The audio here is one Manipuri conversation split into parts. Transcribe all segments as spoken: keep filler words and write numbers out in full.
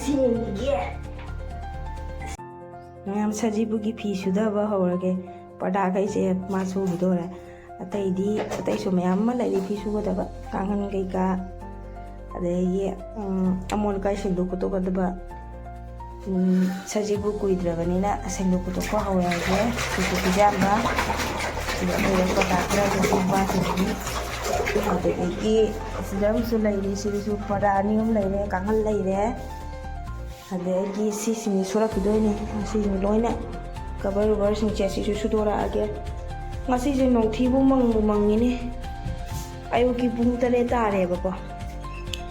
ꯁꯦꯝꯒꯦ꯫ ꯃꯌꯥꯝ, ꯁꯖꯤꯕꯨꯒꯤ ꯐꯤ ꯁꯨꯊꯕ ꯍꯧꯔꯒꯦ꯫ ꯄꯔꯗꯥꯈꯩꯁꯦ ꯃꯥ ꯁꯨꯈꯤꯗꯣꯔꯦ꯫ ꯑꯇꯩꯗꯤ, ꯑꯇꯩꯁꯨ ꯃꯌꯥꯝ ꯑꯃ ꯂꯩꯔꯤ ꯐꯤ ꯁꯨꯒꯗꯕ, ꯀꯥꯡꯈꯟ ꯀꯩꯀꯥ, ꯑꯗꯒꯤ, ꯎꯝ, ꯑꯃꯣꯠ ꯑꯀꯥꯏ ꯁꯦꯡꯗꯣꯛ ꯈꯣꯠꯇꯣꯛꯀꯗꯕ꯫ ꯎꯝ, ꯁꯖꯤꯕꯨ ꯀꯨꯏꯗ꯭ꯔꯕꯅꯤꯅ ꯁꯦꯡꯗꯣꯛ ꯈꯣꯠꯇꯣꯛꯄ ꯍꯧꯔꯒꯦ꯫ ꯁꯤꯁꯨ ꯄꯤꯖꯥꯝꯕ, ꯑꯗꯨꯒ ꯑꯩꯈꯣꯏ ꯄꯔꯗꯥ ꯈꯔ ꯁꯨꯕ ꯁꯤꯗꯤ꯫ ꯑꯗꯒꯤ ꯁꯤꯗ ꯑꯃꯁꯨ ꯂꯩꯔꯤ, ꯁꯤꯗꯁꯨ ꯄꯔꯗꯥ ꯑꯅꯤ ꯑꯍꯨꯝ ꯂꯩꯔꯦ, ꯀꯥꯡꯈꯟ ꯂꯩꯔꯦ꯫ ꯑꯗꯒꯤ ꯁꯤꯁꯤꯡꯁꯦ ꯁꯨꯔꯛꯈꯤꯗꯣꯏꯅꯦ꯫ ꯁꯤꯁꯤꯡ ꯂꯣꯏꯅ ꯀꯕꯔ ꯎꯕꯔꯁꯤꯡꯁꯦ ꯁꯤꯁꯨ ꯁꯨꯗꯣꯔꯛꯑꯒꯦ꯫ ꯉꯁꯤꯁꯦ ꯅꯣꯡꯊꯤꯕꯨ ꯃꯪꯕꯨ ꯃꯪꯉꯤꯅꯦ꯫ ꯑꯌꯨꯛꯀꯤ ꯄꯨꯡ ꯇꯔꯦꯠ ꯇꯥꯔꯦꯕꯀꯣ꯫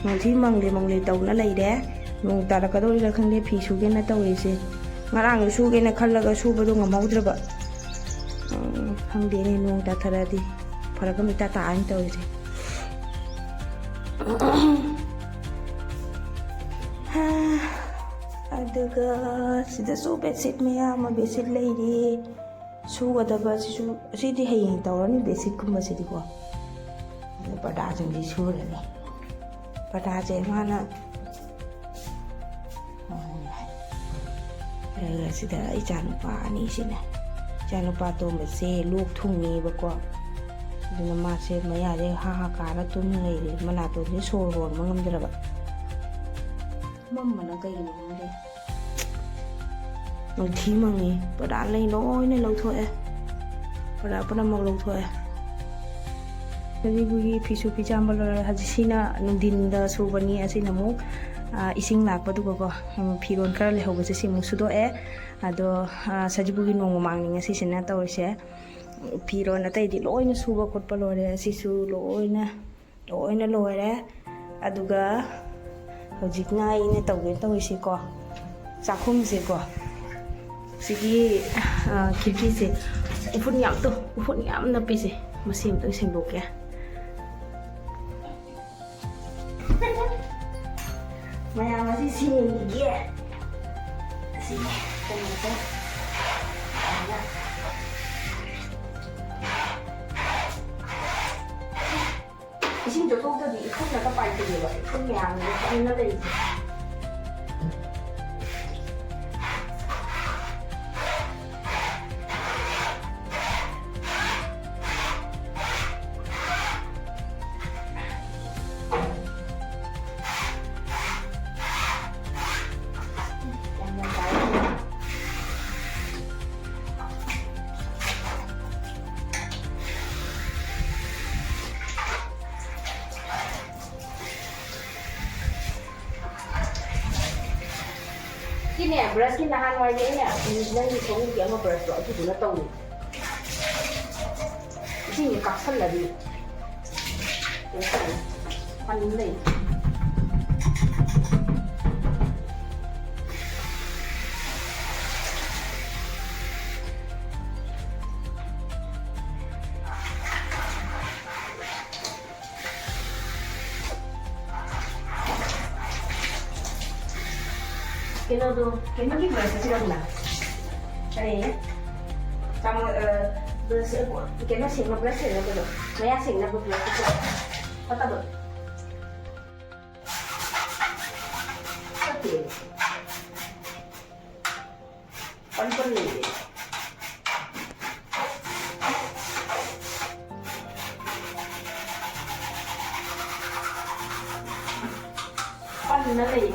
ꯅꯣꯡꯊꯤ ꯃꯪꯂꯤ ꯃꯪꯂꯤ ꯇꯧꯅ ꯂꯩꯔꯦ꯫ ꯅꯣꯡ ꯇꯥꯔꯛꯀꯗꯧꯔꯤꯔꯥ ꯈꯪꯗꯦ ꯐꯤ ꯁꯨꯒꯦꯅ ꯇꯧꯔꯤꯁꯦ꯫ ꯉꯔꯥꯡꯁꯨ ꯁꯨꯒꯦꯅ ꯈꯜꯂꯒ ꯁꯨꯕꯗꯣ ꯉꯝꯍꯧꯗ꯭ꯔꯕ꯫ ꯎꯝ, ꯈꯪꯗꯦꯅꯦ, ꯅꯣꯡ ꯇꯥꯊꯔꯛꯑꯗꯤ ꯐꯔꯛ ꯑꯃ ꯏꯇꯥ ꯇꯥꯔꯅꯤ ꯇꯧꯔꯤꯁꯦ꯫ ꯑꯗꯨꯒ ꯁꯤꯗꯁꯨ ꯕꯦꯠꯁꯤꯠ ꯃꯌꯥꯝ ꯑꯃ ꯕꯦꯠꯁꯤꯠ ꯂꯩꯔꯤ꯫ ꯁꯨꯒꯗꯕ ꯑꯁꯤꯁꯨ, ꯑꯁꯤꯗꯤ ꯍꯌꯦꯡ ꯇꯧꯔꯅꯤ, ꯕꯦꯠꯁꯤꯠꯀꯨꯝꯕꯁꯤꯗꯤꯀꯣ꯫ ꯑꯗꯨ ꯄꯔꯗꯥꯁꯤꯡꯗꯤ ꯁꯨꯔꯅꯤ꯫ ꯄꯔꯗꯥꯁꯦ ꯃꯥꯅ, ꯑꯗꯨꯒ ꯁꯤꯗ ꯏꯆꯥꯅꯨꯄꯥ ꯑꯅꯤꯁꯤꯅ, ꯏꯆꯥꯅꯨꯄꯥ ꯑꯇꯣꯝꯕꯁꯦ ꯂꯣꯛ ꯊꯨꯡꯉꯦꯕꯀꯣ꯫ ꯑꯗꯨꯅ ꯃꯥꯁꯦ ꯃꯌꯥꯁꯦ ꯍꯥ ꯍꯥ ꯀꯥꯔ ꯇꯨꯝ ꯂꯩꯔꯦ, ꯃꯅꯥꯇꯣꯟꯁꯦ ꯁꯣꯔ ꯍꯣꯟꯕ ꯉꯝꯗ꯭ꯔꯕ꯫ ꯃꯝꯕꯅ ꯀꯩꯒꯤꯅꯣ ꯈꯪꯗꯦ꯫ ꯅꯨꯡꯊꯤ ꯃꯪꯉꯤ꯫ ꯄꯔꯗꯥ ꯂꯩ ꯂꯣꯏꯅ ꯂꯧꯊꯣꯛꯑꯦ꯫ ꯄꯔꯗꯥ ꯄꯨꯝꯅꯃꯛ ꯂꯧꯊꯣꯛꯑꯦ꯫ ꯁꯖꯤꯕꯨꯒꯤ ꯐꯤꯁꯨ ꯐꯤꯖꯥꯝꯕ ꯂꯣꯏꯔꯦ꯫ ꯍꯧꯖꯤꯛ ꯁꯤꯅ ꯅꯨꯡꯊꯤꯟꯗ ꯁꯨꯕꯅꯤ꯫ ꯑꯁꯤꯅ ꯑꯃꯨꯛ, ꯑ, ꯏꯁꯤꯡ ꯂꯥꯛꯄꯗꯨꯒꯀꯣ, ꯎꯝ, ꯐꯤꯔꯣꯜ ꯈꯔ ꯂꯩꯍꯧꯕꯁꯦ ꯁꯤ ꯑꯃꯨꯛ ꯁꯨꯗꯣꯛꯑꯦ꯫ ꯑꯗꯣ, ꯑ, ꯁꯖꯤꯕꯨꯒꯤ ꯅꯣꯡꯃ ꯃꯥꯡꯅꯤ ꯉꯁꯤꯁꯤꯅ ꯇꯧꯔꯤꯁꯦ꯫ ꯐꯤꯔꯣꯜ ꯑꯇꯩꯗꯤ ꯂꯣꯏꯅ ꯁꯨꯕ ꯈꯣꯠꯄ ꯂꯣꯏꯔꯦ꯫ ꯑꯁꯤꯁꯨ ꯂꯣꯏꯅ ꯂꯣꯏꯅ ꯂꯣꯏꯔꯦ꯫ ꯑꯗꯨꯒ ꯍꯧꯖꯤꯛꯅ ꯑꯩꯅ ꯇꯧꯒꯦ ꯇꯧꯔꯤꯁꯤꯀꯣ, ꯆꯥꯛꯈꯨꯝꯁꯦꯀꯣ, ꯁꯤꯒꯤ, ꯑ, ꯈꯤꯔꯀꯤꯁꯦ ꯎꯐꯨꯟ ꯌꯥꯝ ꯇꯨ-, ꯎꯐꯨꯟ ꯌꯥꯝ ꯅꯞꯄꯤꯁꯦ, ꯃꯁꯤ ꯑꯝꯇꯪ ꯁꯦꯡꯗꯣꯛꯀꯦ꯫ ꯃꯌꯥꯝ ꯑꯁꯤ ꯁꯦꯡꯈꯤꯒꯦ꯫ ꯑꯁꯤ ꯀꯩꯅꯣꯁꯦ꯫ ꯏꯁꯤꯡ ꯆꯣꯠꯊꯣꯛꯇ꯭ꯔꯗꯤ ꯏꯐꯨꯟꯅꯒ ꯄꯥꯏꯁꯤꯜꯂꯦꯕ, ꯏꯐꯨꯟ ꯃꯌꯥꯝꯁꯦ ꯄꯪꯅ ꯂꯩꯕꯁꯦ꯫ ꯁꯤꯅꯦ, ꯕ꯭ꯔꯁꯀꯤ ꯅꯍꯥꯟꯋꯥꯏꯒꯤ ꯑꯩꯅ ꯅꯪꯒꯤ ꯈꯣꯡꯎꯞꯀꯤ ꯑꯃ ꯕ꯭ꯔꯁꯇꯣ ꯑꯗꯨꯗꯨꯅ ꯇꯧꯏ꯫ ꯏꯁꯤꯡꯁꯦ ꯀꯥꯞꯁꯜꯂꯗꯤ ꯀꯩꯅꯣ ꯇꯧꯅꯤ꯫ ꯄꯟ ꯂꯩ꯫ ꯀꯩꯅꯣꯗꯣ, ꯀꯩꯅꯣꯒꯤ ꯕ꯭ꯔꯁꯇꯣ ꯄꯤꯔꯛꯎꯅ꯫ ꯀꯔꯤ? ꯆꯥꯃ-, ꯑ, ꯕ꯭ꯔꯁ, ꯀꯩꯅꯣ ꯁꯦꯡꯅ, ꯕ꯭ꯔꯁ ꯁꯦꯡꯅꯕꯗꯣ, ꯃꯌꯥ ꯁꯦꯡꯅꯕ ꯕ꯭ꯔꯁꯇꯣ꯫ ꯐꯠꯇꯕ꯫ ꯐꯠꯇꯦ꯫ ꯄꯟ ꯄꯟ ꯂꯩꯌꯦ꯫ ꯄꯟꯅ ꯂꯩ꯫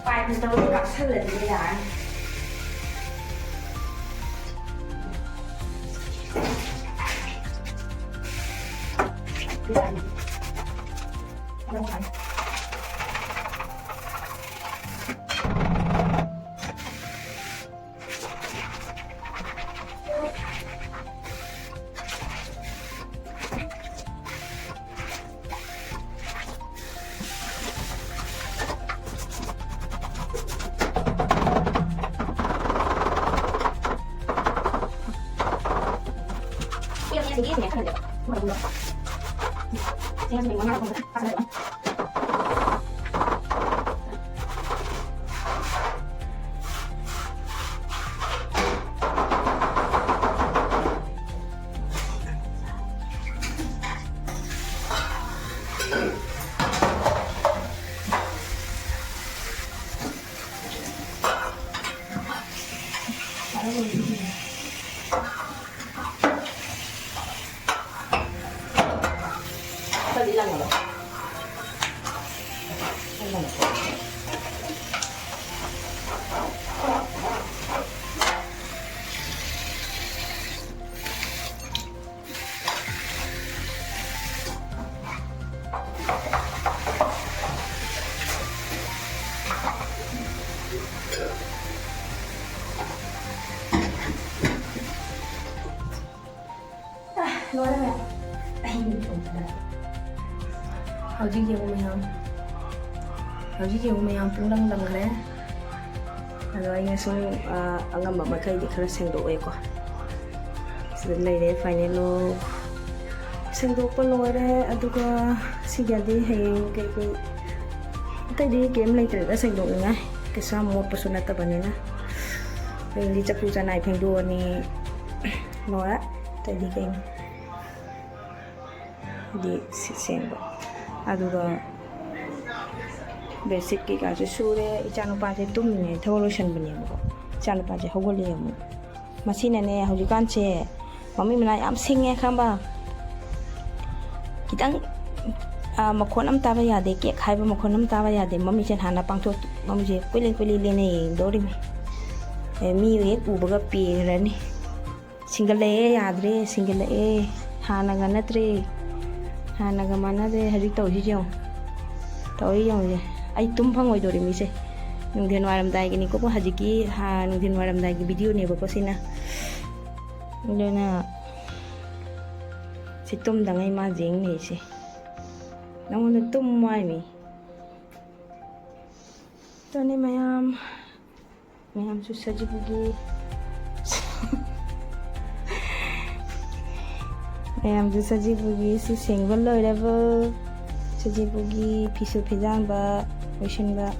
ꯄꯥꯏꯞꯅ ꯇꯧꯔꯒ ꯀꯥꯞꯁꯜꯂꯗꯤ ꯌꯥꯔꯅꯤ꯫ ꯂꯣꯏꯔꯦ꯫ ꯑꯩ ꯊꯣꯡꯕꯗ꯫ ꯍꯧꯖꯤꯛ ꯌꯦꯡꯉꯨ ꯃꯌꯥꯝ꯫ ꯍꯧꯖꯤꯛ ꯌꯦꯡꯉꯨ ꯃꯌꯥꯝ, ꯄꯨꯡꯂꯪ ꯂꯪꯈ꯭ꯔꯦ꯫ ꯑꯗꯣ ꯑꯩꯅ ꯁꯨꯝ, ꯑ, ꯑꯉꯝꯕ ꯃꯈꯩꯗꯤ ꯈꯔ ꯁꯦꯡꯗꯣꯛꯑꯦꯀꯣ꯫ ꯁꯤꯗ ꯂꯩꯔꯦ final look꯫ ꯁꯦꯡꯗꯣꯛꯄ ꯂꯣꯏꯔꯦ꯫ ꯑꯗꯨꯒ ꯁꯤꯒꯗꯤ ꯍꯌꯦꯡ ꯀꯩꯀꯩ, ꯑꯇꯩꯗꯤ ꯀꯩꯝ ꯂꯩꯇ꯭ꯔꯦꯗ ꯁꯦꯡꯗꯣꯛꯅꯤꯡꯉꯥꯏ꯫ ꯀꯩꯁꯨ ꯌꯥꯝ ꯃꯣꯠꯄꯁꯨ ꯅꯠꯇꯕꯅꯤꯅ꯫ ꯍꯌꯦꯡꯗꯤ ꯆꯐꯨ ꯆꯅꯥꯏ ꯐꯦꯡꯗꯣꯛꯑꯅꯤ꯫ ꯂꯣꯏꯔꯦ꯫ ꯑꯇꯩꯗꯤ ꯀꯩꯅꯣ꯫ ꯍꯥꯏꯗꯤ ꯁꯤ ꯁꯦꯡꯕ꯫ ꯑꯗꯨꯒ bedsheet ꯀꯩꯀꯥꯁꯨ ꯁꯨꯔꯦ꯫ ꯏꯆꯥꯅꯨꯄꯥꯁꯦ ꯇꯨꯝꯃꯤꯉꯩ ꯊꯕꯛ ꯂꯣꯏꯁꯟꯕꯅꯦꯕꯀꯣ꯫ ꯏꯆꯥꯅꯨꯄꯥꯁꯦ ꯍꯧꯒꯠꯂꯛꯑꯦ ꯑꯃꯨꯛ꯫ ꯃꯁꯤꯅꯅꯦ ꯍꯧꯖꯤꯛꯀꯥꯟꯁꯦ ꯃꯃꯤꯠ ꯃꯅꯥ ꯌꯥꯝ ꯁꯤꯡꯉꯦ ꯈꯪꯕ꯫ ꯈꯤꯇꯪ, ꯑ, ꯃꯈꯣꯟ ꯑꯃ ꯇꯥꯕ ꯌꯥꯗꯦ, ꯀꯦꯛ ꯍꯥꯏꯕ ꯃꯈꯣꯟ ꯑꯃ ꯇꯥꯕ ꯌꯥꯗꯦ꯫ ꯃꯃꯤꯠꯁꯦ ꯍꯥꯟꯅ ꯄꯥꯡꯊꯣꯛ, ꯃꯃꯤꯠꯁꯦ ꯀꯨꯏꯂꯦ ꯀꯨꯏꯂꯦ ꯂꯦꯟꯅ ꯌꯦꯡꯗꯧꯔꯤꯃꯤ꯫ ꯑꯦ, ꯃꯤ ꯍꯦꯛ ꯎꯕꯒ ꯄꯦꯔꯅꯤ꯫ ꯁꯤꯡꯒꯠꯂꯛꯑꯦ, ꯌꯥꯗ꯭ꯔꯦ, ꯁꯤꯡꯒꯠꯂꯛꯑꯦ꯫ ꯍꯥꯟꯅꯒ ꯅꯠꯇ꯭ꯔꯦ, ꯍꯥꯟꯅꯒ ꯃꯥꯟꯅꯗ꯭ꯔꯦ꯫ ꯍꯧꯖꯤꯛ ꯇꯧꯔꯤꯁꯤ ꯌꯦꯡꯉꯨ, ꯇꯧꯔꯤ ꯌꯦꯡꯉꯨꯁꯦ꯫ ꯑꯩ ꯇꯨꯝ ꯐꯪꯉꯣꯏꯗꯧꯔꯤ ꯃꯤꯁꯦ꯫ ꯅꯨꯡꯊꯤꯜ ꯋꯥꯏꯔꯝꯗꯥꯏꯒꯤꯅꯤꯀꯣ ꯍꯧꯖꯤꯛꯀꯤ, ꯍꯥ, ꯅꯨꯡꯊꯤꯜ ꯋꯥꯏꯔꯝꯗꯥꯏꯒꯤ videoꯅꯦꯕꯀꯣ ꯁꯤꯅ꯫ ꯑꯗꯨꯅ ꯁꯤ ꯇꯨꯝꯗꯉꯩ ꯃꯥ ꯌꯦꯡꯅꯩꯁꯦ꯫ ꯅꯉꯣꯟꯗ ꯇꯨꯝꯃꯣ ꯍꯥꯏꯃꯤ꯫ ꯑꯗꯨꯅꯤ ꯃꯌꯥꯝ, ꯃꯌꯥꯝꯁꯨ ꯁꯖꯤꯕꯨꯒꯤ, ꯃꯌꯥꯝꯁꯨ ꯁꯖꯤꯕꯨꯒꯤ ꯁꯤ ꯁꯦꯡꯕ ꯂꯣꯏꯔꯕ? ꯁꯖꯤꯕꯨꯒꯤ ꯐꯤꯁꯨ ꯐꯤꯖꯥꯝꯕ ꯂꯣꯏꯁꯤꯟꯕ꯫